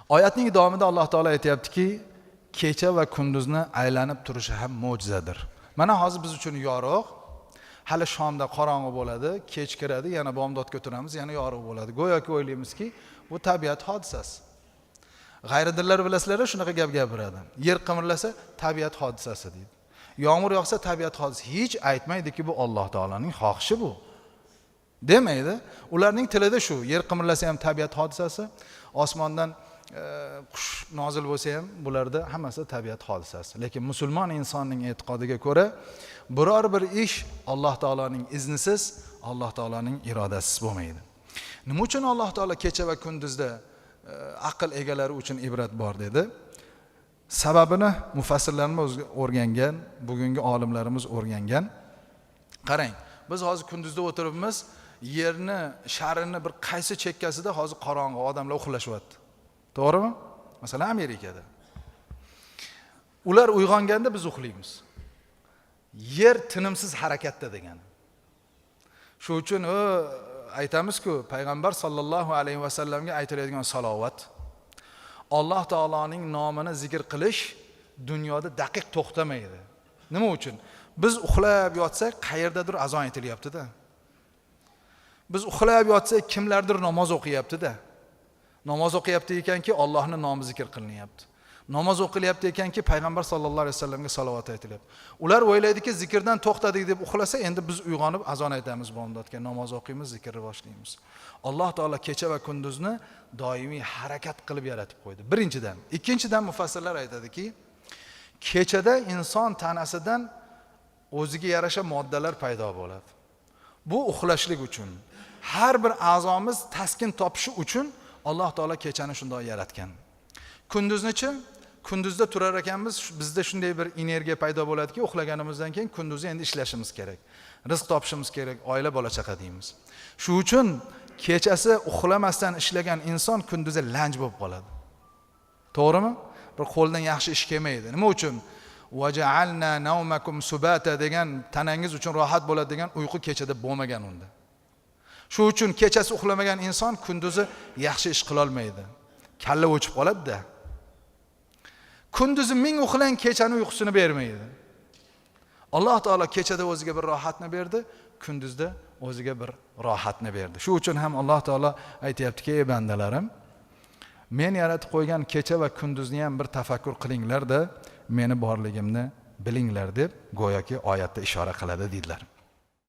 Oyatning davomida Alloh taolo aytayaptiki, kecha va kunduzni aylanib turishi ham mo'jizadir. Mana hozir biz uchun yorug', hali shomda qorong'i bo'ladi, kech kiradi, yana bomdodga turamiz, yana yorug' bo'ladi. Go'yoki o'ylaymizki, bu tabiat hodisasi. G'ayridinlar bilasizlar, shunaqa gap gapiradi. Yer qimirlasa tabiat hodisasi deydi. Yomg'ir yog'sa tabiat hodisasi. Hech aytmaydiki, bu Alloh taoloning xohishi bu. Demaydi. Ularning tilida shu, yer qimirlasa ham tabiat hodisasi, osmondan qush nozil bo'lsa ham bularda hammasi tabiat hodisasi. Lekin musulmon insonning e'tiqodiga ko'ra biror bir ish Alloh taoloning iznisiz, Alloh taoloning irodasisiz bo'lmaydi. Nima uchun Alloh taolo kecha va kunduzda aql egalari uchun ibrat bor dedi? Sababini mufassirlarimiz o'rgangan, bugungi olimlarimiz o'rgangan. Qarang, biz hozir kunduzda o'tiribmiz, yerni sharini bir qaysi chekkasida hozir qorong'i, odamlar uxlashyapti. To'g'rimi? Masalan, Amerikada. Ular uyg'onganda biz uxlaymiz. Yer tinimsiz harakatda degani. Shu uchun aytamiz-ku, payg'ambar sallallohu alayhi vasallamga aytiladigan salovat, Alloh taoloning nomini zikr qilish dunyoda daqiq to'xtamaydi. Nima uchun? Biz uxlab yotsak, qayerdadir azon aytilyapti-da. Biz uxlab yotsak, kimlardir namoz o'qiyapti-da. Namoz o'qiyapti ekanki, Allohning nomi zikr qilinyapti. Namoz o'qilyapti ekanki, payg'ambar sallallohu alayhi vasallamga salovat aytilyapti. Ular o'ylaydiki, zikrdan to'xtadik deb uxlasa, endi biz uyg'onib azon aytamiz bomdodga, namoz o'qiymiz, zikrni boshlaymiz. Alloh taolo kecha va kunduzni doimiy harakat qilib yaratib qo'ydi. Birinchidan, ikkinchidan mufassirlar aytadiki, kechada inson tanasidan o'ziga yarasha moddalar paydo bo'ladi. Bu uxlashlik uchun, har bir a'zomiz taskin topishi uchun Alloh taolo kechani shunday yaratgan. Kunduznichi, kunduzda turar ekanmiz, bizda shunday bir energiya paydo bo'ladiki, uxlaganimizdan keyin kunduzi endi ishlashimiz kerak. Rizq topishimiz kerak, oila bola chaqa deymiz. Shu uchun kechasi uxlamasdan ishlagan inson kunduzi lanj bo'lib qoladi. To'g'rimi? Bir qo'ldan yaxshi ish kelmaydi. Nima uchun? Vaja'alna nawmakum subata degan, tanangiz uchun rohat bo'ladi degan uyqu kechada bo'lmagan unda. Shu uchun kechasi uxlamagan inson kunduzi yaxshi ish qila olmaydi. Kalla o'chib qoladi-da. Kunduzi ming uxlang, kechani uyqusini bermaydi. Alloh taolo kechada o'ziga bir rohatni berdi, kunduzda o'ziga bir rohatni berdi. Shu uchun ham Alloh taolo aytayaptiki, ey bandalarim, men yaratib qo'ygan kecha va kunduzni ham bir tafakkur qilinglar-da, meni borligimni bilinglar deb go'yoki oyatda ishora qiladi deydilar.